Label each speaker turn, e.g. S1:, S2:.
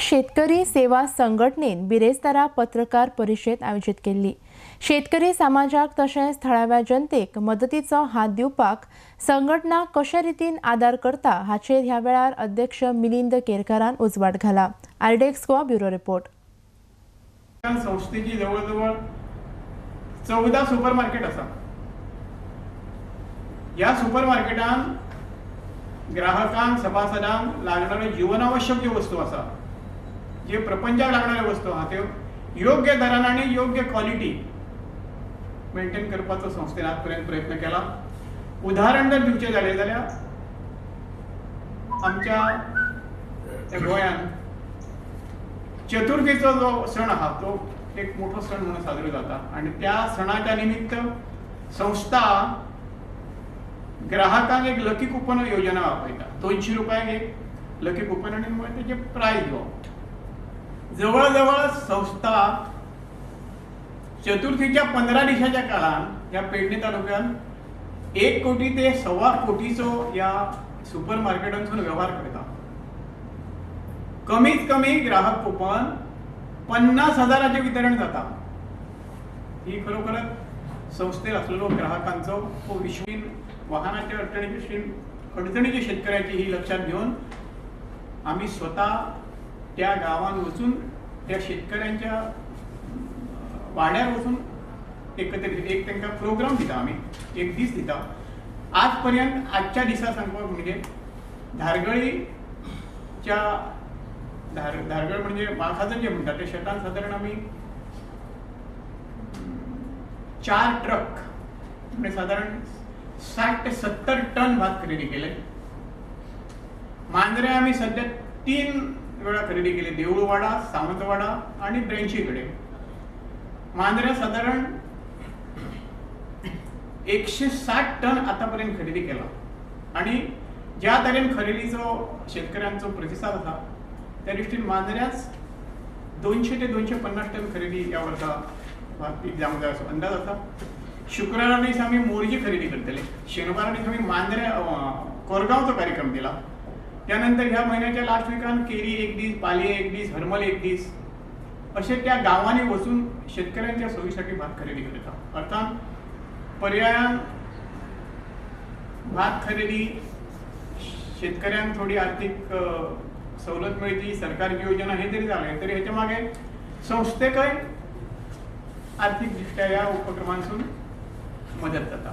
S1: शेतकरी सेवा संघटनेन बिरेस्तारा पत्रकार परिशद आयोजीत केल्ली। शेतकरी समाजाक तशेंच थळाव्या जनतेक मदतीचो हात दिवपाक संघटना कशे रितीन आदार करता हाचेर ह्या वेळार अध्यक्ष मिलिंद केरकारान उजवाड घाला। RDX Goa bureau report.
S2: संस्थेची जवळजवळ 14 सुपर मार्केट आसा। ह्या सुपर मार्केटान ग्राहकांक सभासदांक लागणाऱ्यो जीवनावश्यक ज्यो वस्तू आसा, जे प्रपंचाक लागणाऱ्यो वस्तू आहा त्यो योग्य दरान आनी योग्य क्वॉलिटी मेंटेन करपाचो संस्थेन आजपर्यंत प्रयत्न केला। उदाहरण जर दिवचें जालें जाल्यार आमच्या गोंयांत चतुर्थीचो जो सण आहा तो एक मोठो सण म्हणून साजरो जाता आनी त्या सणाच्या निमित्त संस्था ग्राहकांक एक लकी कुपन योजना वापरता। 200 रुपयांक एक लकी कुपन आनी मागीर तेजे प्रायज घेवप। जवळ जवळ संस्था चतुर्थीच्या 15 दिसाच्या काळान ह्या पेडणे तालुक्यात 1 कोटी ते 1.25 कोटीचो ह्या सुपर मार्केटांसून व्यवहार करता। कमीत कमी ग्राहक कुपन 50,000 वितरण जाता। ही खरोखरच संस्थेर आसलेलो ग्राहकांचो हो विश्वीन वाहनाच्या अडचणीची अडचणीची शेतकऱ्याची ही लक्षात घेऊन आम्ही स्वतः त्या गावात वचून त्या शेतकऱ्यांच्या वाड्यार वचून एकत्रित एक तांकां प्रोग्राम दिता, आमी एक दीस दिता। आजपर्यंत आजच्या दिसा सांगपाक म्हणजे धारगळीच्या धारगळ म्हणजे माखाजन जे म्हणटा त्या शेतान सादारण आमी 4 ट्रक म्हणजे सादारण 60 ते 70 टन भात खरेदी केले। मांद्रे आमी सध्या 3 वेळा खरेदी केले, देऊळवाडा, सावंतवाडा आणि ब्रेंची कडे। मांद्रे सादारण 160 टन आतापर्यंत खरेदी केला आणि ज्या तरेन खरेदीचो शेतकऱ्यांचो प्रतिसाद आसा त्या दृष्टीन मांद्र्याच 200 ते 250 टन खरेदी ह्या वर्सा भात पीक जावंक जाय असो अंदाज आसा। शुक्रारा दीस आमी मोरजी खरेदी करतले, शेनवारा दीस आमी मांद्रे कोरगांवचो कार्यक्रम दिला। त्यानंतर ह्या म्हयन्याच्या लास्ट विकान केरी एक दीस, पालये एक दीस, हरमल एक दीस असे त्या गांवांनी वचून शेतकऱ्यांच्या सोयीसाठी भात खरेदी करता। अर्थात पर्यायान भात खरेदी शेतकऱ्यांक थोडी आर्थिक सवलत मेळची, सरकारची योजना हे तरी जालें तरी हेच्या मागे संस्थेकय आर्थिक दृष्ट्या ह्या उपक्रमांसून मदत जाता।